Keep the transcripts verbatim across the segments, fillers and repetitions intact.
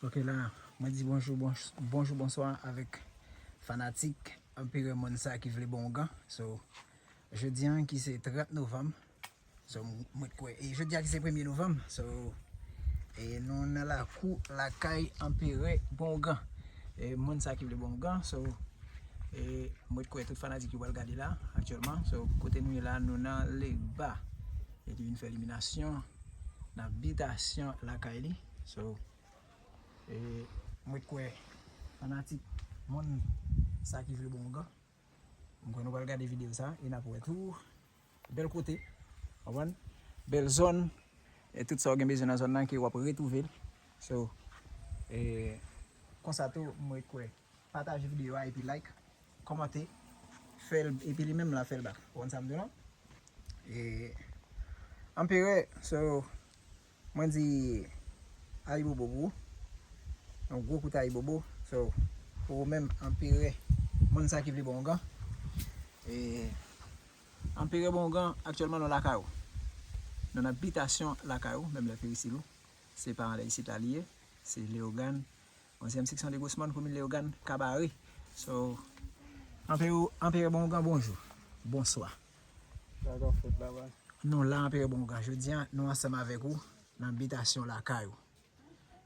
Ok, la, mwen di bonjou, bonjou, bonswa avèk fanatik Anperè, moun sa ki vle bon ougan. So, jodi an ki se trant novanm, so, mwen kwè, e jodi a ki se premye novanm, so, e nou nan lakou lakay Anperè bon ougan. E moun sa ki vle bon ougan, so, e mwen kwè tout fanatik yo pral gade la, aktyèlman. So, kote nou ye la, nou nan Legba. E li vin fè liminasyon nan bitasyon lakay li. So, e mwen kwè fanatik moun sa ki vle bon ougan, mwen kwè nou pral gade videyo sa e n ap wè tou bèl kote, konprann? Bèl zòn, e tout sa w gen bezwen nan zòn nan ke w ap retwouve l. So, e konsa tou, mwen kwè pataje videyo a epi like, kòmante, fè l, epi li menm la fè l bak. Ou konn sa m di w la? E Anperè, so, mwen di ayibobo pou ou. Yon gwo kout ayibobo. So, pou ou menm, Anperè, moun sa ki vle bon ougan. E Anperè bon ougan, aktyèlman nou lakay ou. Nou nan bitasyon lakay ou, menm lè Perisilo. Se pa anlè isit la li ye. Se Leyogàn, onzyèm seksyon de Gosmòn, komin Leyogàn, Kabare. So, Anperè, Anperè bon ougan, bonjou. Bonswa. Sa k ap fèt la, baz? Nou la, Anperè bon ougan. Jodi a, nou ansanm avèk ou nan bitasyon lakay ou.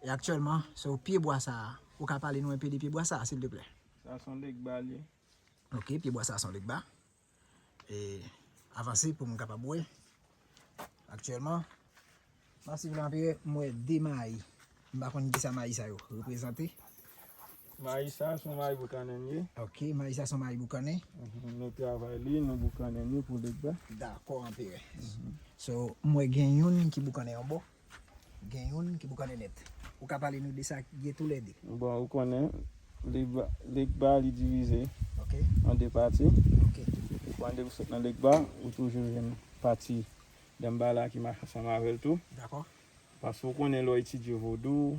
E aktyèlman, so, pyebwa sa a, ou ka pale nou enpe de pyebwa sa a, silteplè? Sa se yon legba li ye. Ok, pyebwa sa a se yon legba. E avanse pou m kapab wè. Aktyèlman, m ap swiv la, Anperè, m wè de mayi. M pa konn kisa mayi sa yo reprezante. Mayi sa, se yon mayi boukannen li ye. Ok, mayi sa se yon mayi boukannen. Mhm, nou travay li, nou boukannen li pou legba. Dakò, Anperè. So, m wè gen youn ki boukannen yon bò, gen youn ki boukannen nèt. Ou ka pale nou de sa, gen toulède? Bon, ou konnen, legba, legba li divize Ok. an de pati. Ok. Ou konnen depi w sot nan legba, ou toujou jwenn pati Danmbala ki mache ansanm avè l tou. Dakò. Paske ou konnen lè w etidye vodou,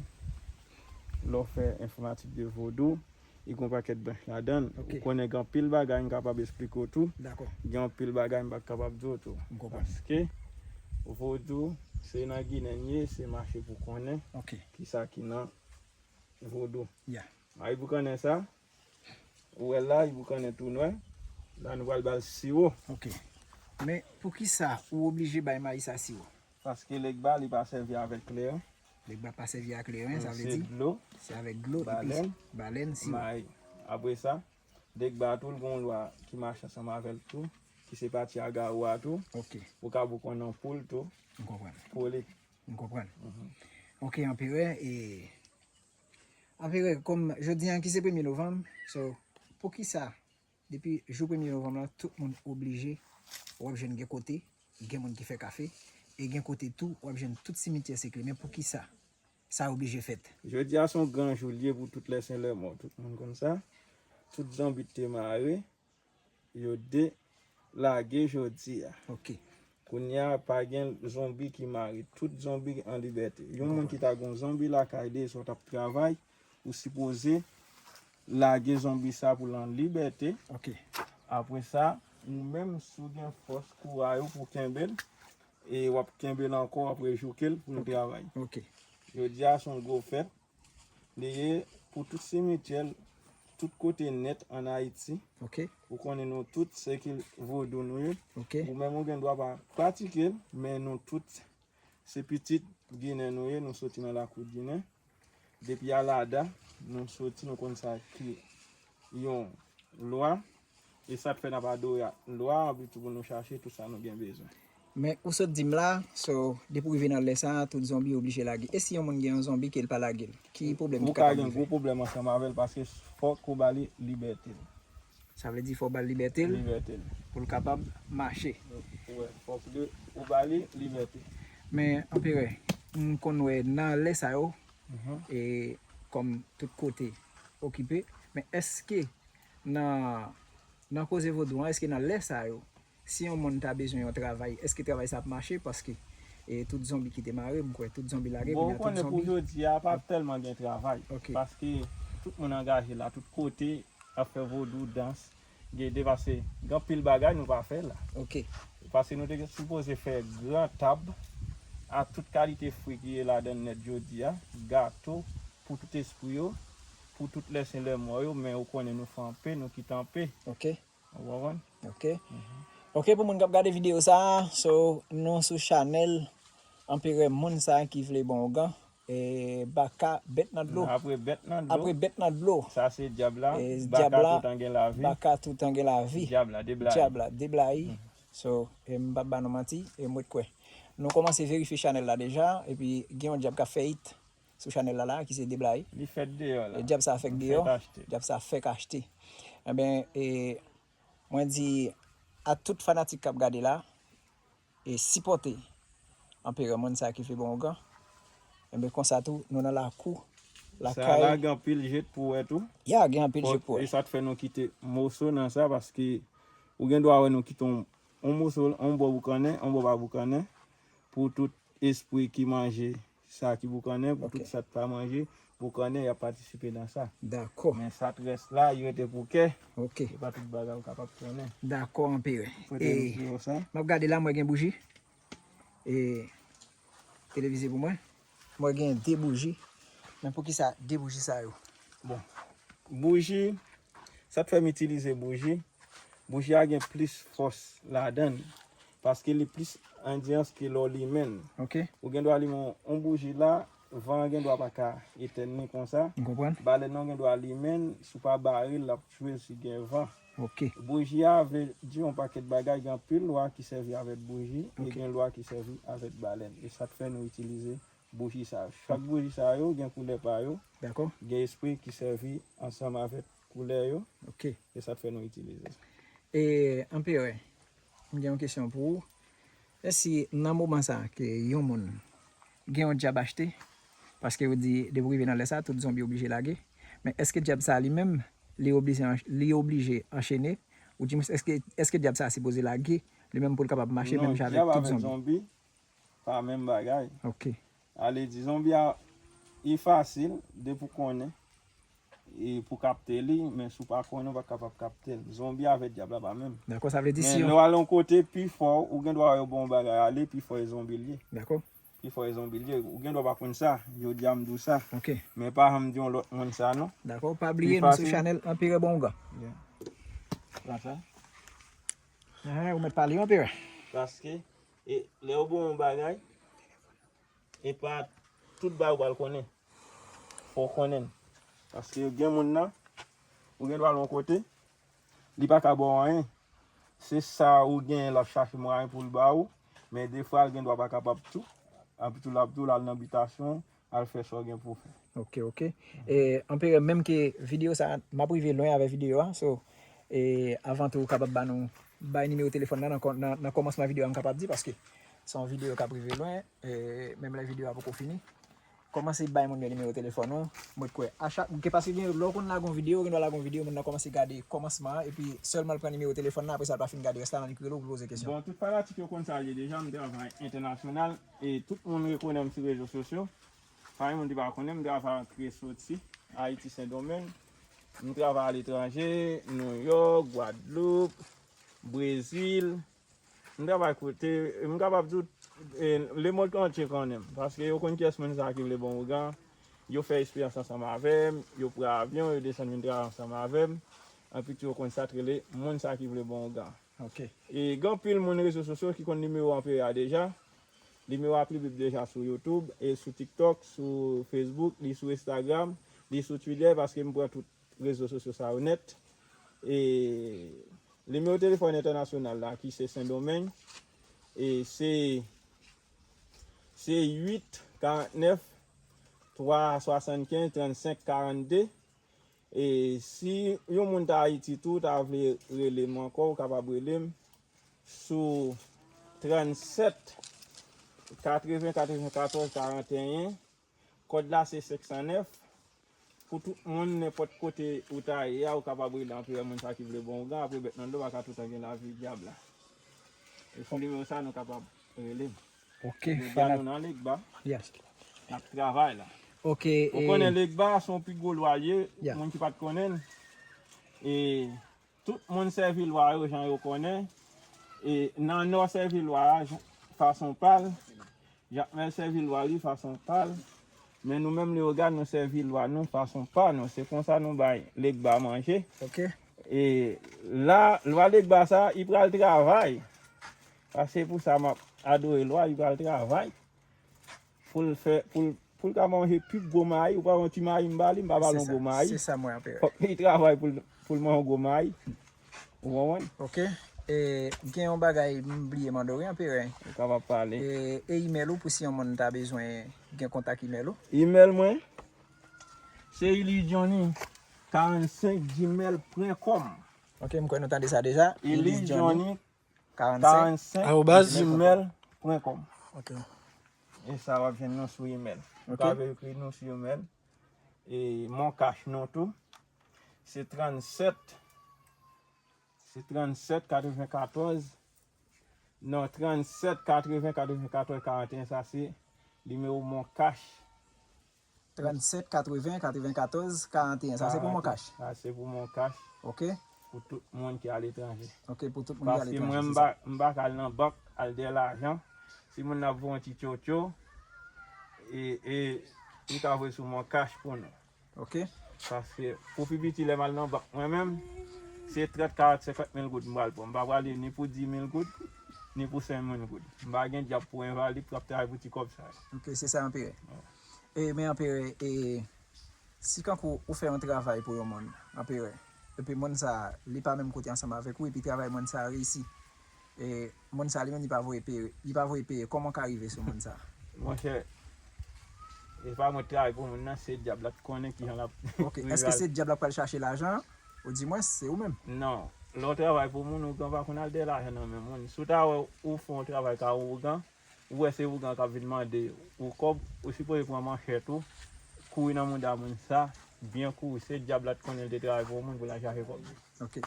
lè w fè enfòmatik de vodou, li gen yon pakèt branch ladan l. Ok. Ou konnen gen anpil bagay m kapab esplike w tou. Dakò. Gen anpil bagay m pa t kapab di w tou. M konprann. Paske vodou, se nan Ginen l ye, se mache pou konnen Ok. kisa ki nan vodou. Yeah. Mayi boukannen sa, ou wè l la, li boukannen tou nwè. La, nou pral ba l siwo. Ok. Men, poukisa ou oblije bay mayi sa siwo? Paske legba, li pa sèvi avèk kleren. Legba pa sèvi ak kleren, sa vle di? Se dlo, se avèk dlo, epi balèn, balèn, siwo. Mayi. Apre sa, legba tou, l gen yon lwa ki mache ansanm avè l tou, ki se pati agawou a tou. Ok. Ou ka boukannen yon poul tou. M konprann. Pou li. M konprann. Mhm. Ok, Anperè, e Anperè, kòm jodi a ki se premye novanm, so, poukisa depi jou premye novanm lan, tout moun oblije, w ap jwenn gen kote, gen moun ki fè kafe, e gen kote tou, w ap jwenn tout simityè sekle. Men poukisa sa oblije fèt? Jodi a se yon gran jou l ye pou tout lè sen lè mò, tout moun konn sa. Tout zonbi te mare, yo delage jodi a. Ok. Kounye a, pa gen zonbi ki mare. Tout zonbi an libète. Yon moun ki ta gen yon zonbi lakay li, si w t ap travay, ou sipoze lage zonbi sa pou l an libète. Ok. Apre sa, ou menm, si w gen fòs, kouray ou pou kenbe l, e w ap kenbe l ankò, w ap rejouke l pou l travay. Ok. Jodi a, se yon gwo fèt. Li ye pou tout simityè, tout kote nèt ann Ayiti. Ok. Ou konnen nou tout se ki vodou nou ye. Ok. Ou menm ou gen dwa pa pratike l, men nou tout se pitit Ginen nou ye, nou soti nan lakou Ginen. Depi Alada, nou soti, nou konn sa ki yon lwa. E sa k fè n ap adore ak lwa a, epi tou pou nou chache tout sa nou gen bezwen. Men ou sot di m la, so, depi w rive nan lè sa a, tout zonbi oblije lage. E si yon moun gen yon zonbi ke l pa lage l, ki pwoblèm ki kapab rive? Ou ka gen gwo pwoblèm ansanm avè l, paske fòk ou ba li libète l. Sa vle di fò w ba l libète l? Libète l. Pou l kapab mache. Wi, fòk de, ou ba li libète. Men, Anperè, m konn wè nan lè sa yo, Mhm. e kòm tout kote okipe, men èske nan, nan koze vodou an, èske nan lè sa yo, si yon moun ta bezwen yon travay, èske travay sa ap mache? Paske, e, tout zonbi ki te mare, m kwè tout zonbi lage, bon, kounye a tout zonbi. Bon, ou konnen pou jodi a, pa tèlman gen travay. Ok. Paske tout moun angaje la, tout kote, ap fè vodou, dans, gede, paske gen anpil bagay nou pa fè la. Ok. Paske nou te sipoze fè gran tab a tout kalite fwi ki ye ladan nèt jodi a, gato, Pou tout espri yo, pou tout lè sen lè mò yo, men ou konnen nou fè an pe, nou kite an pe. Ok, Ou konprann? Ok. Ok, pou moun k ap gade videyo sa a, so, nou sou chanèl Anperè, moun sa a ki vle bon ougan, e, Baka bèt nan dlo. Apre bèt nan dlo. Apre bèt nan dlo. Sa se dyab la. E, Baka dyab la, toutan gen lavi. Baka toutan gen lavi. Dyab la, deblayi. Dyab la, deblayi. So, e, m p ap ba nou manti, e m ret kwè. Nou kòmanse verifye chanèl la deja, epi gen yon dyab k ap fè it sou chanèl la, la, ki se deblayi. Li fèt deyò la. E dyab sa fèk deyò. Fèk achte. Dyab sa fèk achte. Enben, e, mwen di a tout fanatik k ap gade la, e sipòte Anperè, moun sa ki vle bon ougan. Enben, konsa tou, nou nan lakou, Sa la lakay. Gen anpil jet pou wè tou. Ya, gen anpil jet pou E wè. Sa t fè nou kite moso nan sa, paske ou gen dwa wè nou kite yon, yon moso, yon bò boukannen, yon bò pa boukannen, pou tout espri ki manje sa ki boukannen, pou Ok. Tout sa k pa manje boukannen, y ap patisipe nan sa. Dakò. Men sa t rès la, yo rete pou kè. Ok. E pa tout bagay ou kapab konnen. Dakò, Anperè. Pote E, nou pou sa. m ap gade la, mwen gen bouji. E, televize pou mwen. Mwen gen de bouji. Men poukisa de bouji sa yo? Bon. Bouji, sa t fè m itilize bouji. Bouji a gen plis fòs ladan l. Paske li plis andyans ke lè w limen l. Ok. Ou gen dwa limen yon, yon bouji la, van an gen dwa pa ka etèn li konsa. M konprann. Balèn nan ou gen dwa limen l, si w pa bare l, l ap tchwe l si gen van. Ok. Bouji a vle di yon pakèt bagay, gen anpil lwa ki sèvi avèk bouji, e Ok. gen lwa ki sèvi avèk balèn. E sa t fè nou itilize bouji sa yo. Chak bouji sa yo gen koulè pa yo, Dakò. Gen espri ki sèvi ansanm avèk koulè yo, Ok. E sa t fè nou itilize. E, Anperè, m gen yon kesyon pou ou. Èske nan moman sa ke yon moun gen yon dyab achte, paske yo di depi w rive nan lè sa, tout zonbi oblije lage. Men èske dyab sa li menm, li oblije, li oblije anchene? Ou di mwen, èske, èske dyab sa sipoze lage, li menm pou l kapab mache menm jan avèk tout zonbi? Zonbi, pa menm bagay. Ok. Ale di zonbi a, li fasil, depi w konnen. E pou kapte li, men si w pa konnen, ou pa kapab kapte l. Zonbi avèk dyab la pa menm. Dakò, sa vle di si Men yon lè w al yon kote, pi fò, ou gen dwa wè yon bon bagay ale, pi fò e zonbi l ye. Dakò. Pi fò e zonbi l ye. Ou gen dwa pa konn sa, jodi a m di w sa. Ok. Men pa janm di yon lòt moun sa non. Dakò, pa bliye nou sou chanèl Anperè Bon Ougan. Yeah. Pran sa. Ah, ou mèt pale Anperè. Paske e, lè w bon yon bagay, e pa tout bagay ou pral konnen. Fò w konnen l. Paske gen moun nan, ou gen dwa al yon kote, li pa ka ba w anyen. Se sa ou genyen l ap chache mwayen pou l ba ou, men defwa l gen dwa pa kapab tou. Epi tou l ap di w l al nan bitasyon, al fè sa w gen pou w fè. Ok, ok. E, Anperè, menm ke videyo sa, m ap rive lwen avèk videyo a. So, e, avan tou, ou kapab ba nou, bay nimewo telefòn nan nan, kò- nan, nan kòmansman videyo a, m kapab di, paske se yon videyo k ap rive lwen, e, menm lè videyo a poko fini. Kòmanse bay moun yo nimewo telefòn ou, mwen kwè. A chak, ke paske gen, lè w konn lage yon videyo, ou gen dwa lage yon videyo, moun nan kòmanse gade kòmansman an, epi sèlman l pran nimewo telefòn nan, apre sa l pa fin gade rès la, l annik rele w pou poze kesyon. Bon, tout fanatik yo konn sa l ye deja, m travay entènasyonal, e tout moun rekonèt m sou rezo sosyo. Pa gen moun ki pa konnen m, m travay antre soti, Ayiti, Sendomeng. M travay aletranje, Nouyòk, Gwadloup, Brezil. M travay kote, m kapab di w, e, lemonn antye konnen m. Paske yo konn kiyès moun sa ki vle bon ougan. Yo fè esperyans ansanm avè m, yo pran avyon, yo desann vin travay ansanm avè m. Anpi tou yo konn sa t rele moun sa ki vle bon ougan. Ok. E gen anpil moun rezo sosyo ki konn nimewo Anperè a deja. Nimewo a pibliye deja sou YouTube, e sou TikTok, sou Facebook, li sou Instagram, li sou Twitter, paske m pran tout rezo sosyo sa yo nèt. E nimewo telefòn entènasyonal la, ki se Sendomeng, e se, se uit karant nèf twa swasannkenz trannsenk karannde. E si yon moun ta Ayiti tou, ta vle rele m ankò, ou kapab rele m sou trannsèt katreven katrevenkatòz karanteyen. Kòd la se senk san nèf. Pou tout moun, nenpòt kote ou ta ye a, ou kapab rele Anperè, moun sa ki vle bon ougan, apre bèt nan dlo pa ka toutan gen lavi dyab la. E sou nimewo sa, nou kapab rele m. Ok, Jodi a nou nan Legba. Yes. N ap travay la. Ok. Ou konnen Legba, se yon pi gwo lwa l ye, moun ki pa t konnen l. E tout moun sèvi lwa yo jan yo konnen. E nan Nò sèvi lwa a, fason pa l. Jakmèl sèvi lwa li fason pa l. Men nou menm Leyogàn, nou sèvi lwa nou fason pa nou. Se konsa nou bay Legba manje. Ok. E la, lwa Legba sa, li pral travay. Paske pou sa m ap adore lwa, li pral travay. Pou l fè, pou l, pou l ka manje pi gwo mayi, ou pa wè yon ti mayi m ba li, m pa ba l yon gwo mayi. Se sa, se sa mwen, Anperè. Fòk li travay pou l, pou l manje yon gwo mayi. Ou konprann? Ok. E, gen yon bagay m bliye mande w, wi, Anperè. Ou kapab pale. E, e email ou pou si yon moun ta bezwen gen kontak email ou? Email mwen, se illy johnny quarante-cinq gmail point com. Ok, m kwè nou tande sa deja. Illy Johnny quarante-cinq arobaz gmail point com. Ok. E sa w ap jwenn nou sou email. Ou kapab ekri nou sou email. E Moncash nou tou. Se trannsenk, se trannsenk katrevenkatòz. Non, trannsenk katreven katrevenkatòz karanteyen, sa se nimewo Moncash. Trannsenk katreven katrevenkatòz karanteyen. Sa se pou Moncash. Sa se pou Moncash. Ok. Pou tout moun ki aletranje. Ok, pou tout moun ki aletranje. Paske mwen, m pa, m pa ka al nan bank, al dèyè lajan. Si moun nan ap voye yon ti tchotcho, e, e, li ka voye sou Moncash pou nou. Ok. Paske pou pi piti, lè m al nan bank mwen menm, se trant, karant, senkant mil goud m pral pran. M pa prale ni pou dis mil goud, ni pou senk mil goud. M pa gen djab pou envalid k ap travay pou ti kòb sa yo. Ok, se sa, Anperè. E, men Anperè, e, si kankou ou fè yon travay pou yon moun, Anperè, epi moun sa, li pa menm kote ansanm avèk ou, epi travay moun sa reyisi, e, moun sa li menm li pa voye peye, li pa voye peye, kòman w ka rive sou moun sa? Monchè, e pa mwen k travay pou moun nan, se dyab la k konnen kijan l ap... Ok, èske se dyab la k pral chache lajan an? Ou di mwen, se ou menm? Non, lè w travay pou moun, ougan pa konn al dèyè lajan nan men moun. Si w ta wè ou fè yon travay ka ougan, ou wè se ougan k ap vin mande ou kòb, ou sipoze pran manchèt ou, kouri nan mouda moun sa, byen kouri. Se dyab la t konnen l te travay pou moun pou l al chache kòb li. Ok.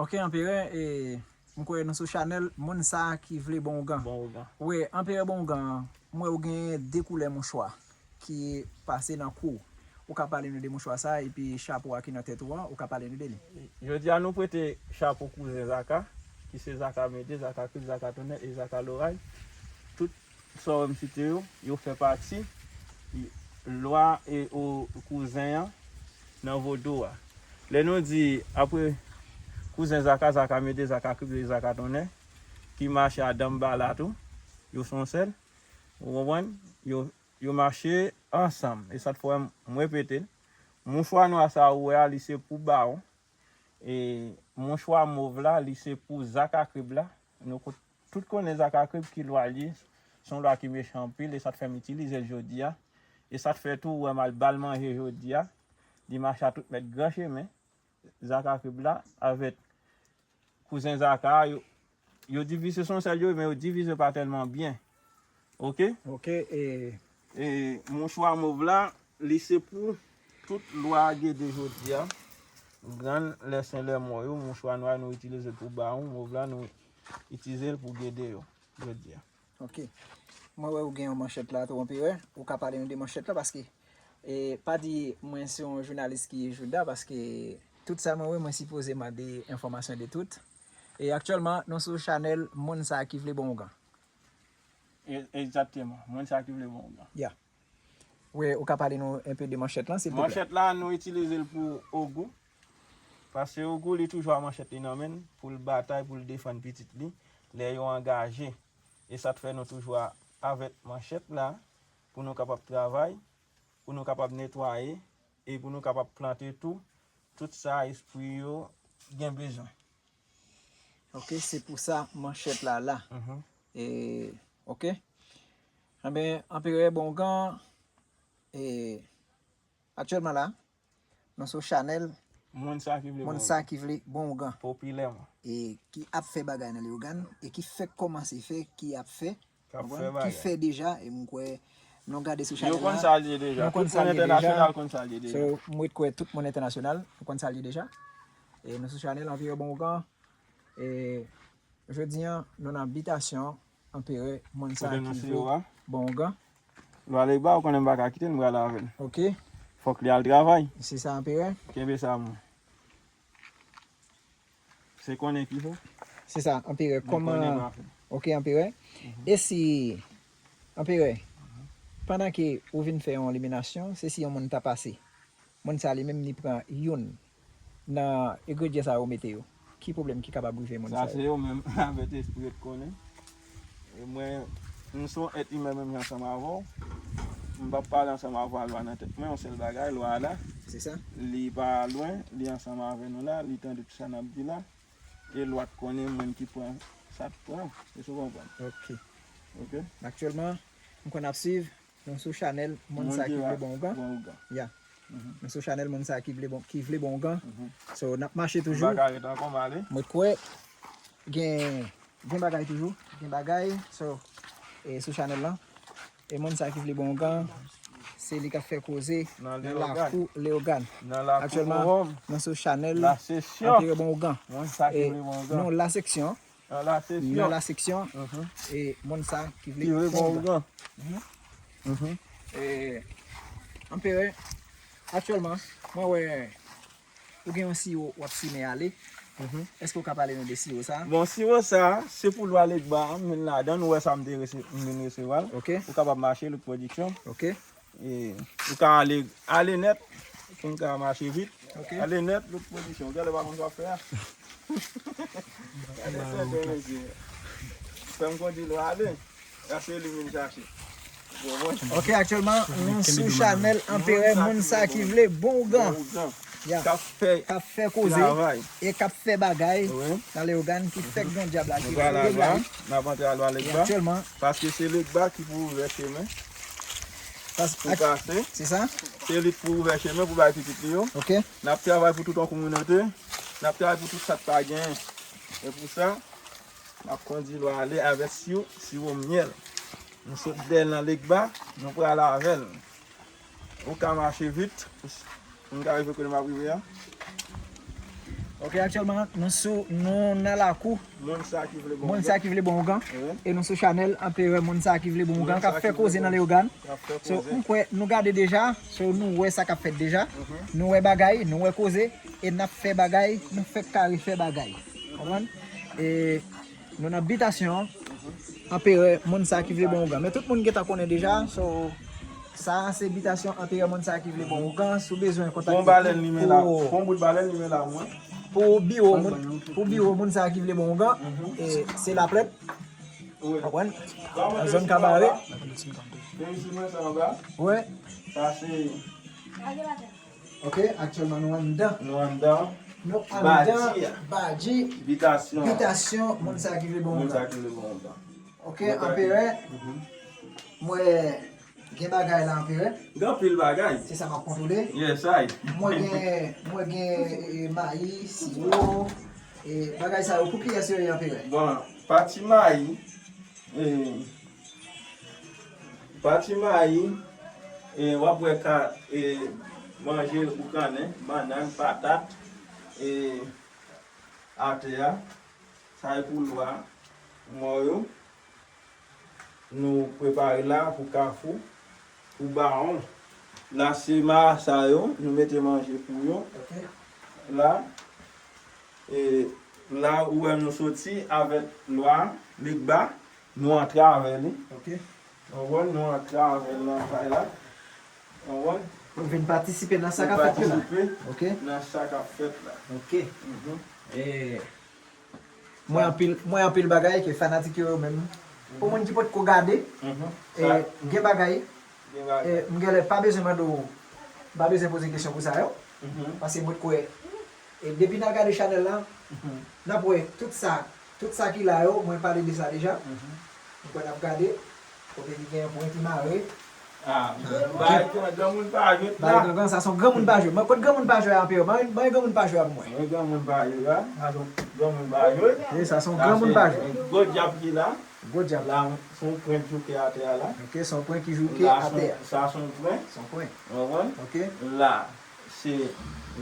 Ok, Anperè, e, m kwè nou sou chanèl Moun sa ki vle bon ougan. Bon ougan. Wi, Anperè bon ougan, m wè ou gen de koulè mouchwa ki pase nan kou w. Ou ka pale nou de mouchwa sa, epi chapo a ki nan tèt ou an, ou ka pale nou de li. Jodi a, nou prete chapo kouzen Zaka, ki se Zaka Mede, Zaka Krib, Zaka Tonnè e Zaka Loray. Tout sa w wè m site yo, yo fè pati lwa e o kouzen an nan vodou a. Lè nou di apre kouzen Zaka, Zaka Mede, Zaka Krib e Zaka Tonnè, ki mache a Danmbala tou, yo se yon sèl, ou konprann? Yo, yo mache ansanm. E sa k fè m repete l. Mouchwa nwa sa ou wè a, li se pou Bawon. E mouchwa mov la, li se pou Zaka Krib la. Nou ko-, tout konnen Zaka Krib ki lwa l ye. Se yon lwa ki mechan anpil, e sa k fè m itilize l jodi a. E sa k fè tou ou wè m al ba l manje jodi a. Li mache a tout mèt gran chemen. Zaka Krib la, avèk kouzen Zaka a, yo, yo divize, se yon sèl yo ye, men yo divize pa tèlman byen. Ok? Ok, e... E mouchwa mov la, li se pou tout lwa Gede jodi a. Grann, lè sen, lè mò yo, mouchwa nwa nou itilize l pou Bawon, mov la nou itilize l pou Gede yo jodi a. Ok. Mwen wè ou gen yon manchèt la tou, Anperè. Ou ka pale nou de manchèt la, paske, e, pa di mwen se yon jounalis ki jouda, paske tout sa mwen wè, mwen sipoze mande enfòmasyon de tout. E aktyèlman, nou sou chanèl Moun sa ki vle bon ougan. E, egzakteman. Moun sa ki vle bon ougan. Ya. Wi, ou ka pale nou enpe de manchèt lan, silvouplè? Manchèt la, nou itilize l pou Ogou. Paske Ogou, li toujou a manchèt li nan men l, pou l batay, pou l defann pitit li, lè yo angaje. E sa k fè nou toujou a, avèk manchèt la, pou nou kapab travay, pou nou kapab netwaye, e pou nou kapab plante tou, tout sa espri yo gen bezwen. Ok, se pou sa manchèt la la. Mhm. E, ok. Enben, Anperè bon ougan, e, aktyèlman la, nou sou chanèl Moun sa ki vle bon ougan. Moun sa ki vle bon ougan. Popilèman. E ki ap fè bagay nan Leyogàn, e ki fèk kòmanse fè, ki ap fè, k ap fè bagay, ki fè deja, e m kwè, lè w gade sou chanèl la, yo konn sa l ye deja. Tout moun entènasyonal konn sa l ye deja. So, m ret kwè tout moun entènasyonal, nou konn sa l ye deja. E nou sou chanèl Anperè bon ougan. E jodi a, nou nan bitasyon Anperè, moun sa ki vle bon ougan. Lwa Legba, ou konnen m pa ka kite l, m prale avè l. Ok. Fòk li al travay. Se sa, Anperè. Kenbe sa, mwen. Se konnen ki fè. Se sa, Anperè. Kòman? Ok, Anperè. Mhm. E si, Anperè, mhm, Pandan ke ou vin fè yon liminasyon, se si yon moun ta pase. Moun sa li menm li pran youn nan engredyan sa yo mete yo. Ki pwoblèm ki kapab rive moun sa yo? Sa se yo menm avèk espri yo t konnen. E mwen, m se yon èt imen menm jan ansanm avè w. M p ap pale ansanm avè w a lwa nan tèt mwen, yon sèl bagay, lwa a la. Se sa? Li pa lwen, li ansanm avè nou la, li tande tout sa n ap di la. E lwa t konnen moun ki pran sa t pran. Èske w konprann? Ok. Ok? Aktyèlman, m konn ap swiv, nou sou chanèl moun sa ki vle bon ougan. Bon ougan. Ya. Nou sou chanèl moun sa ki vle bon, ki vle bon ougan. So, n ap mache toujou. M pa ka ret ankò, m ale. Mwen kwè gen, gen bagay toujou. Gen bagay. So, e sou chanèl lan. E moun sa ki vle bon ougan, se li k ap fè koze nan lakou Leyogàn. Nan lakou Aktyèlman, nou sou chanèl Anperè Bon Ougan. Moun sa ki vle bon ougan. Nou la seksyon. Nan la seksyon. Nan la seksyon. E moun sa ki vle bon ougan. E, Anperè, aktyèlman, mwen wè ou gen yon siwo w ap simen ale. Èske w ka pale nou de siwo sa a? Bon, siwo sa a, se pou lwa Legba a, m vin ladan, nou wè sa m te rese-, m vin resevwa l. Ok. Ou kapab mache, Look Production. Ok. E, ou ka ale, ale nèt, pou m ka mache vit. Ok. Ale nèt, Look Production. Ou genlè pa konn sa w ap fè a. Gade sèten mesye. Fè m kondi lwa ale. Sa se li m vin chache. Ok, aktyèlman, nou sou chanèl Anperè, moun sa ki vle bon ougan. Bon ougan. Ya. K ap fè, k ap fè koze travay. E k ap fè bagay nan Leyogàn ki fèk jan dyab la ki fè bagay. N ap antre a lwa Legba. E aktyèlman. Paske se Legba ki pou ouvè chemen. Pou pase. Se sa? Se li k pou ouvè chemen pou bay pitit li yo. Ok. N ap travay pou tout yon kominote. N ap travay pou tout sa k pa genyen. E pou sa, n ap kondi lwa ale avèk siwo, siwo myèl. Nou sot dèyè l nan Legba, nou pral avè l. Ou ka mache vit, pou m ka rive kote m ap rive a. Ok, aktyèlman, nou sou, nou nan lakou. Moun sa ki vle bon ougan. Moun sa ki vle bon ougan. Wi. E nou sou chanèl Anperè, moun sa ki vle bon ougan, k ap fè koze nan Leyogàn. K ap fè koze. So, m kwè nou gade deja, so, nou wè sa k ap fèt deja. Nou wè bagay, nou wè koze, e n ap fè bagay, nou fèk ka refè bagay. Konprann? E nou nan bitasyon an. Anperè, moun sa ki vle bon ougan. Men tout moun gentan konnen deja, so, sa a se bitasyon Anperè, moun sa ki vle bon ougan. Si w bezwen kontakte pou, pou biwo moun, pou biwo moun sa ki vle bon ougan, e se Laplèn. Konprann? Nan zòn Kabare. Wi. Sa se Ok, aktyèlman nou anndan. Nou anndan. Nou anndan Badji. Badji. Bitasyon. Bitasyon, moun sa ki vle bon ougan. Moun sa ki vle bon ougan. Ok, Anperè. M wè gen bagay la, Anperè. Gen anpil bagay. Se sa m ap kontwole. Yes, I. M wè gen, m wè gen, e, mayi, siwo, e, bagay sa yo. Pou kiyès yo ye, Anperè? Bon, pati mayi, e, Pati mayi, e, w ap wè ka, e, manje boukannen, bannann, patat, e, atè a. Sa e pou lwa mò yo. Nou prepare la pou kafou, pou bawon. La se marasa yo, nou mete manje pou yo. Ok. La, e, la ou wè nou soti avèk lwa Legba. Nou antre avè li. Ok. Ou konprann? Nou antre avè l nan kay la. Ou konprann? Pou vin patisipe nan sa k ap fèt yo la. Patisipe nan sa k ap fèt la. Ok. E, mwen anpil, mwen anpil bagay ke fanatik yo, yo menm. Pou moun ki potko gade, e, gen bagay, e, m genlè pa bezwen mande w, m pa bezwen poze kesyon pou sa yo. Paske mwen kwè E depi n al gade chanèl la, n ap wè tout sa, tout sa ki la yo, mwen pale de sa deja. M kwè n ap gade kote ki gen yon pwen ki mare. Ah, bay granmoun pa jwe la. Bay granmoun, sa se yon granmoun pa jwe. Mwen, kot granmoun pa jwe a, Anperè? Ban, ban granmoun pa jwe a pou mwen. Mwen granmoun pa jwe la. Granmoun pa jwe. E sa se yon granmoun pa jwe. Gwo dyab ki la. Gwo dyab. La, se yon pwen ki jouke atè a la. Ok, se yon pwen ki jouke atè a. Sa se yon pwen. Se yon pwen. Ou konprann? Ok. La, se,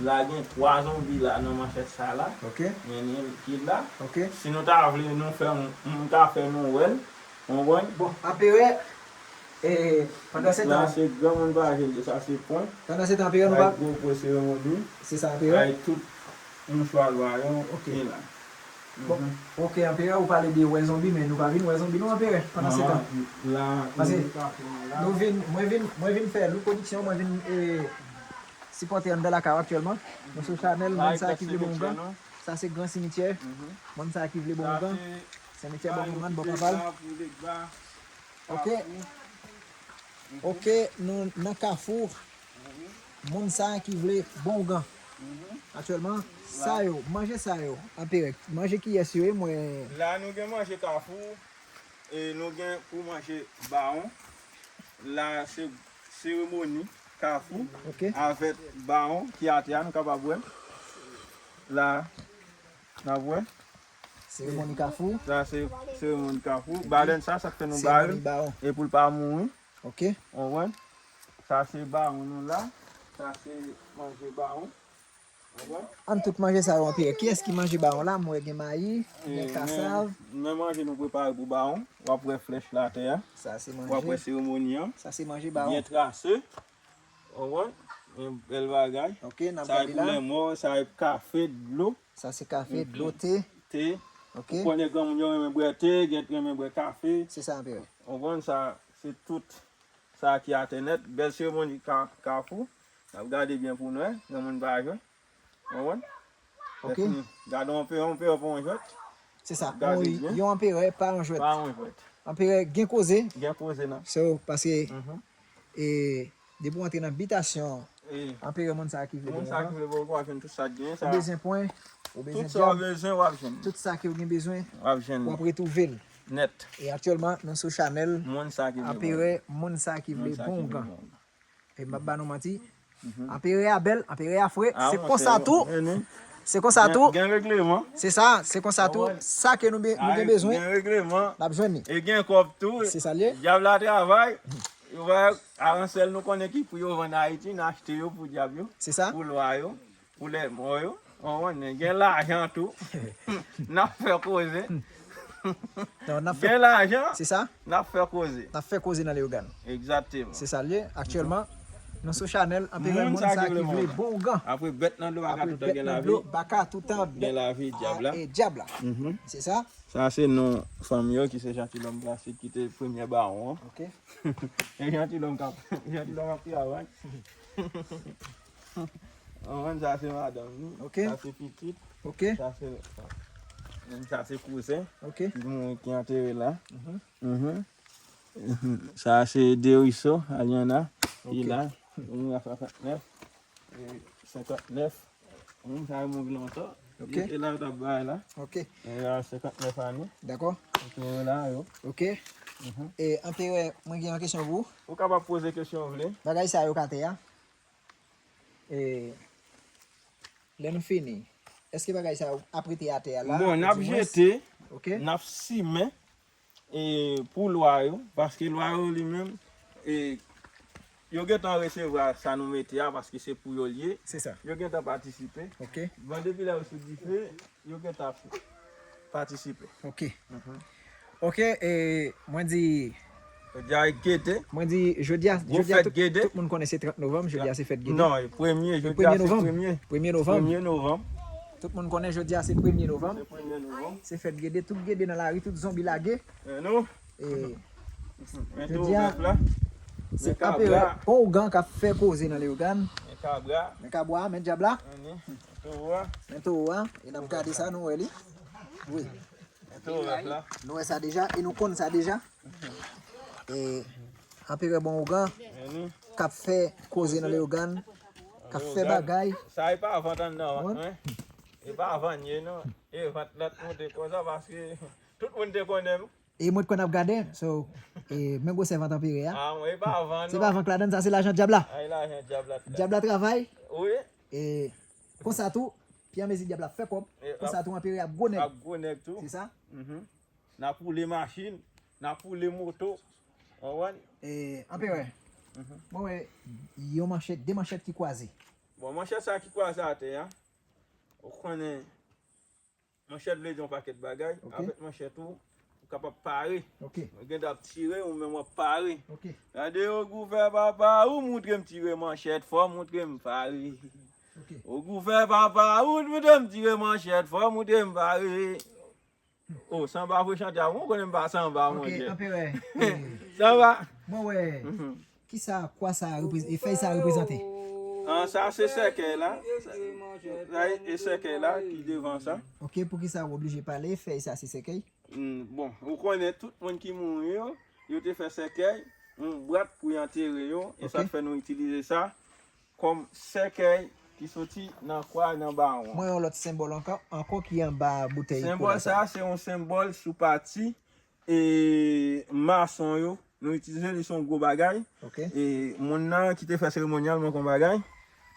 la gen twa zonbi la nan manchèt sa la. Ok. Men ni ki la. Ok. Si nou ta vle, nou fè, nou ka fè nou wè l. Ou konprann? Bon, Anperè, e, pandan se tan. La, se granmoun pa jwe, sa se pwen. Pandan se tan, Anperè, nou pa. Gwo pwen seremoni. Se sa, Anperè. Ay tout mouchwa lwa yo, ok, ki la. Bon, ok, Anperè, ou pale de wè zonbi, men nou pa vin wè zonbi non, Anperè, pandan se tan. Paske nou vin, mwen vin, mwen vin fè Lou Pwodiksyon, mwen vin e, sipòte anndan lakay aktyèlman. Nou sou chanèl, moun sa ki vle bon ougan. Sa se gran simityè. Moun sa ki vle bon ougan. Simityè bon ougan, bon papal. Ok. Ok, nou nan Kafou. Moun sa ki vle bon ougan. Aktyèlman, sa yo, manje sa yo, Anperè, manje kiyès yo ye, mwen. La nou gen manje Kafou, e nou gen pou manje bawon. La se seremoni Kafou avèk bawon ki atè a, nou kapab wè. La, n ap wè. Seremoni Kafou. Sa se seremoni Kafou. Balèn sa, sa k fè nou ba l. E pou l pa mouri. Ok. Ou konprann? Sa se bawon nou la. Sa se manje bawon. Ou konprann? Ann tout manje sa yo, Anperè. Kiyès ki manje bawon la? Mwen gen mayi, gen kasav. Men manje nou prepare pou bawon. W ap wè flèch la atè a. Sa se manje. W ap wè seremoni an. Sa se manje bawon. Byen trase. Ou konprann? Yon bèl bagay. Ok, n ap gade la. Sa e pou lèmò, sa e kafe, dlo. Sa se kafe, dlo, te. Te. Ok. Ou konnen granmoun yo renmen bwè te, gen renmen bwè kafe. Se sa, Anperè. Ou konprann sa, se tout sa ki atè nèt. Bèl seremoni ka, Kafou. N ap gade byen pou nou wè, granmoun pa jwe. Ou konprann? Ok. Gade yon pe, yon pe, yon jwèt. Se sa, yon Anperè pa yon jwèt. Pa yon jwèt. Anperè gen koze. Gen koze, non. So, paske, e, depi w antre nan bitasyon, Anperè, moun sa ki vle bon, moun sa ki vle bon, w ap jwenn tout sa k genyen, sa. Ou bezwen pwen, ou bezwen djab. Tout sa w bezwen, w ap jwenn. Tout sa ke w gen bezwen, w ap jwenn. W ap retwouve l. Nèt. E aktyèlman, nou sou chanèl Anperè, moun sa ki vle bon ougan. E m ap ba nou manti. Anperè a bèl, Anperè a fre. Se konsa tou. Se konsa tou. Gen regleman. Se sa, se konsa tou. Sa ke nou, nou gen bezwen, gen regleman, n ap jwenn li. E gen kòb tou. Se sa l ye. Dyab la travay. Yo va, aransèl nou konnen ki pri yo vann Ayiti, n achte yo pou dyab yo. Se sa. Pou lwa yo. Pou lèmò yo. Ou konnen, gen lajan tou. N ap fè koze. Gen lajan. Se sa. N ap fè koze. N ap fè koze nan Leyogàn. Egzakteman. Se sa l ye. Aktyèlman, nou sou chanèl Anperè, moun sa ki vle bon ougan. Apre bèt nan dlo, baka toutan gen lavi. Baka toutan gen lavi, dyab la. E dyab la. Se sa. Sa se non fanmi yo ki se Jantilòm Plastik ki te premye bawon an. Ok. E Jantilòm k ap, Jantilòm ap travay. Ou konprann, sa se madanm li. Ok. Sa se pitit. Ok. Sa se, sa se kouzen. Ok. Ki mouri, ki antere la. Mhm. Mhm. Mhm. Sa se Deriso, Aliana. Ok. Li la. Li mouri a swasantnèf. E senkantnèf. Moun sa yo mouri lontan. Ok. Yo te la, yo t ap bay la. Ok. E la, senkantnèf ane. Dakò. Yo te la, yo. Ok. Mhm. E, Anperè, mwen gen yon kesyon pou ou. Ou kapab poze kesyon ou vle. Bagay sa yo k atè a. E, lè nou fini, èske bagay sa yo ap rete atè a la? Bon, n ap jete, n ap simen, e, pou lwa yo, paske lwa yo li menm, e, yo gentan resevwa sa nou mete a, paske se pou yo l ye. Se sa. Yo gentan patisipe. Ok. Bon, depi lè yo sou dife, yo gentan patisipe. Ok. Mhm. Ok, e, mwen di, jodi a e Gede. Mwen di, jodi a, jodi a, tout, tout moun konnen se trant novanm, jodi a se fèt Gede. Non, premye, jodi a se premye. Premye novanm. Premye novanm. Tout moun konnen jodi a se premye novanm. Se premye novanm. Se fèt Gede, tout Gede nan lari, tout zonbi lage. E nou? E jodi a, se Anperè Bon Ougan k ap fè koze nan Leyogàn. Men kabra. Men kabra, men dyab la. Men towo a. Men towo a. E n ap gade sa, nou wè li. Wi. Men towo a. Nou wè sa deja, e nou konn sa deja. E Anperè Bon Ougan k ap fè koze nan Leyogàn, k ap fè bagay. Sa e pa vant anndan vant mwen. E pa vant ye non. E vant la t monte konsa paske tout moun te konnen m. E mwen t konn ap gade, so, e men gwosè vant Anperè a. A, mwen, e pa vant non. Se pa vant k ladann, sa se lajan dyab la. A, e lajan dyab la. Dyab la travay. Wi. E konsa tou, fiyamezi dyab la ap fè kòb, konsa tou Anperè ap gwo nèg. Ap gwo nèg tou. Se sa. Mhm. N ap woule machin, n ap woule moto. Ou konprann? E, Anperè. Mhm. Bon, e, yon manchèt, de manchèt ki kwaze. Bon, manchèt sa ki kwaze atè a, ou konnen, manchèt vle di yon pakèt bagay. Ok. Avèk manchèt ou, ou kapab pare. Ok. Ou gen dwa ap tire, ou menm w ap pare. Ok. Gade, o gou fè papa, ou montre m tire manchèt, fò montre m pare. Ok. O gou fè papa, ou montre m tire manchèt, fò montre m pare. Oh, sanba vre chante a. Ou konnen m pa sanba, monchè. Ok, Anperè. Sanba. Mwen wè. Kisa, kwa sa reprez-, e fèy sa reprezante? An, sa se sèkèy la. Sa, sa e, e sèkèy la ki devan sa. Ok, poukisa ou oblije pale fèy sa se sèkèy? Hmm, bon, ou konnen tout moun ki mouri yo, yo te fè sèkèy, yon bwat pou y antere yo, e sa k fè nou itilize sa kòm sèkèy ki soti nan kwa nan bawon an. Mwen yon lòt senbòl ankò, ankò ki anba boutèy kola sa. Senbòl sa, se yon senbòl sou pati e mason yo, nou itilize li, se yon gwo bagay. Ok. E moun nan ki te fè seremoni an, l manke yon bagay,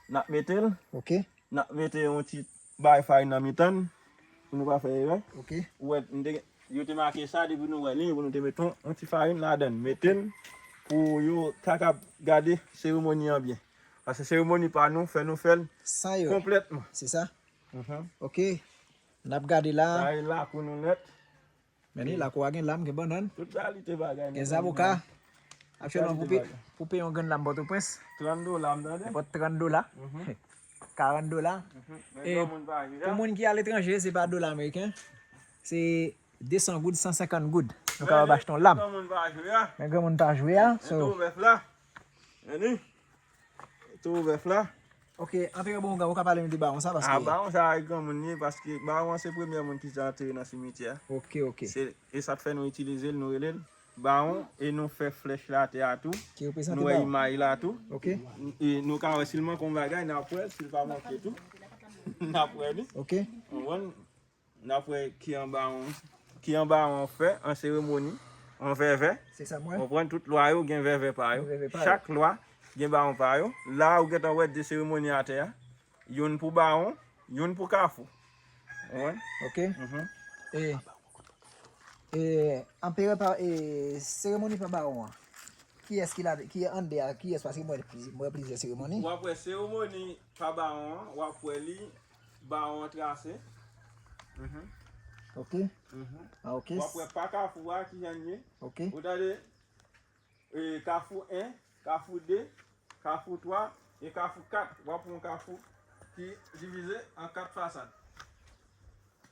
n ap mete l. Ok. N ap mete yon ti bay farin nan mitan l, pou nou pa fè erè. Ok. Ou wè, m te, yo te make sa depi nou wè li, pou nou te mete yon, yon ti farin ladan l, mete l pou yo ta kab gade seremoni an byen. Paske seremoni pa nou, fè nou fè l konplètman. Se sa? Mhm. Ok. N ap gade la. Sa e lakou nou nèt. Men ni lakou a gen lam, gen bannann, tout kalite bagay, gen zaboka. Aktyèlman, pou pe-, pou peye yon grenn lam Pòtoprens, trant dola, m tande. Nenpòt trant dola. Mhm. Karant dola. Mhm. Men e granmoun pa jwe pou a. Moun ki aletranje, se pa dola ameriken. Se de san goud, san senkant goud. Nou kapab achte yon lam. Men granmoun pa jwe a. Men granmoun pa jwe a, so. Men tou bèf la. Men ni. Tou bèf la. Ok, Anperè Bonougan, ou ka pale m de bawon sa, paske a, bawon sa e granmoun li ye, paske bawon an se premyè moun ki te antere nan simityè a. Ok, ok. Se, e sa k fè nou itilize l, nou rele l bawon, e nou fè flèch la atè a tou. Ki reprezante bawon. Nou wè imaj la tou. Ok. E nou ka wè si l manke yon bagay, n ap wè, si l pa manke tou, n ap wè li. Ok. Konprann? N ap wè ki anba yon, ki anba yon fè, an seremoni, an vèvè. Se sa m wè. Konprann, tout lwa yo gen vèvè pa yo. Gen vèvè pa yo. Chak lwa gen bawon pa yo. La, ou gentan wè de seremoni atè a. Youn pou bawon, youn pou kafou. Konprann? Ok. Mhm. E, e, Anperè pa, e, seremoni pa bawon an. Kiyès ki la, ki anndan an, kiyès, paske mwen, mwen plizyè seremoni. W ap wè seremoni pa bawon an, w ap wè li bawon an trase. Mhm. Ok. Mhm. Ah, ok. W ap wè pa kafou a ki jan l ye. Ok. Ou tande, e, kafou en, kafou de, kafou twa, e kafou kat. W ap wè yon kafou ki divize an kat fasad.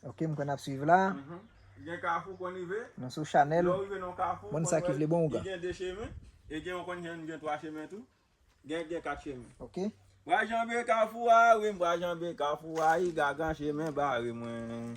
Ok, m konn ap swiv la. Mhm. Gen kafou konn rive. Nou sou chanèl. Lè w rive nan kafou, moun sa ki vle bon ougan. Li gen de chemen, e gen yon konn gen, gen twa chemen tou. Gen, gen kat chemen. Ok. M pral janbe kafou a, wi, m pral janbe kafou a, piga gran chemen bare mwen. M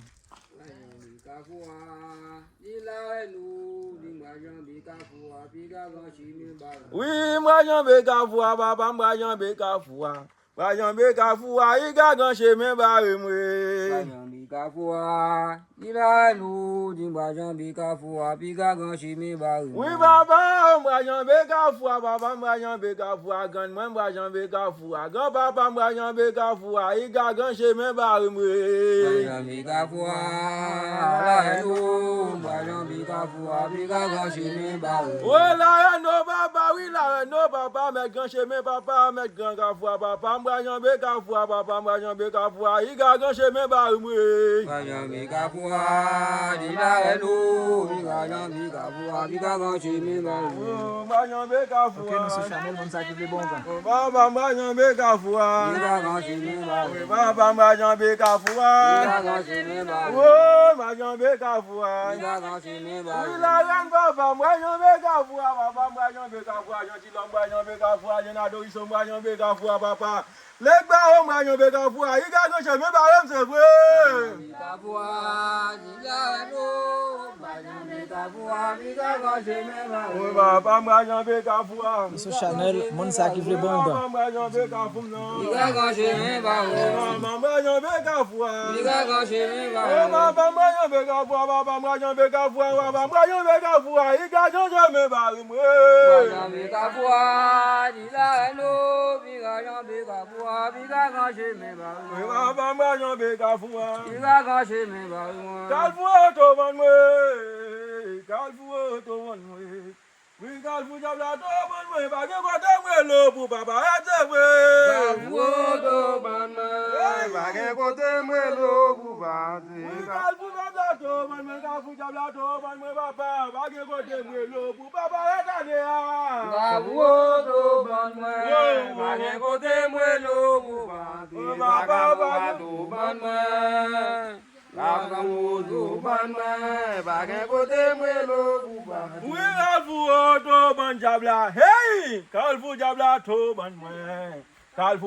pral janbe kafou a, li la wè nou, li m pral janbe kafou a, piga gran chemen bare mwen. Wi, m pral janbe kafou a, papa, m pral janbe kafou a. M pral janbe kafou a, piga gran chemen bare mwen. M pral janbe kafou a, li la wè nou, di m pral janbe kafou a, piga gran chemen bare mwen. Wi, papa, m pral janbe kafou a, papa, m pral janbe kafou a, grann mwen, m pral janbe kafou a, granpapa, m pral janbe kafou a, piga gran chemen bare mwen. M pral janbe kafou a, la wè nou, m pral janbe kafou a, piga gran chemen bare mwen. Wi, la wè nou, papa, wi, la wè nou, papa, mèt gran chemen, papa, mèt gran kafou a, papa, m pral janbe kafou a, papa, m pral janbe kafou a, piga gran chemen bare mwen. M pral janbe kafou a, li la wè nou, piga janbe kafou a, piga gran chemen bare mwen. Oh, m pral janbe kafou a. Ok, nou sou chanèl, moun sa ki vle bon ougan. Oh, papa, m pral janbe kafou a. Piga gran chemen bare mwen. Papa, m pral janbe kafou a. Piga gran chemen bare mwen. Oh, m pral janbe kafou a. Piga gran chemen bare mwen. Wi, la rèn, papa, m pral janbe kafou a, papa, m pral janbe kafou a, Janti. Lòm, m pral janbe kafou a, Leonardo Wilson, m pral janbe kafou a, papa. Lèk Bawo, m pral janbe kafou a, piga gran chemen bare m, se vre. Kafou a, di la wè nou, m pral janbe kafou a, piga gran chemen bare mwen. Wi, papa, m pral janbe kafou a. Nou sou chanèl, moun sa ki vle bon ougan. Papa, m pral janbe kafou m nan. Piga gran chemen bare mwen. Papa, m pral janbe kafou a. Piga gran chemen bare mwen. Papa, m pral janbe kafou a, papa, m pral janbe kafou a, papa, m pral janbe kafou a, piga gran chemen bare mwen. M pral janbe kafou a, di la wè nou, piga janbe kafou a, piga gran chemen bare mwen. Wi, papa, m pral janbe kafou a. Piga gran chemen bare mwen. Kalfou oto vann mwen, kalfou oto vann mwen. Wi, kalfou djab la to vann mwen, pa gen kote m rele w pou pa parèt, se vre. Kalfou oto vann mwen, pa gen kote m rele w pou pa parèt. Wi, kalfou djab la to vann mwen, kalfou djab la to vann mwen, papa, pa gen kote m rele w pou pa parèt ane a. Kalfou oto vann mwen, pa gen kote m rele w pou pa parèt. Papa, pa gen kote m rele w pou pa parèt. Otobann mwen, pa gen kote m rele w pou pa. Wi, Kalfou Otobann djab la. Hey! Kalfou djab la, Otobann mwen. Kalfou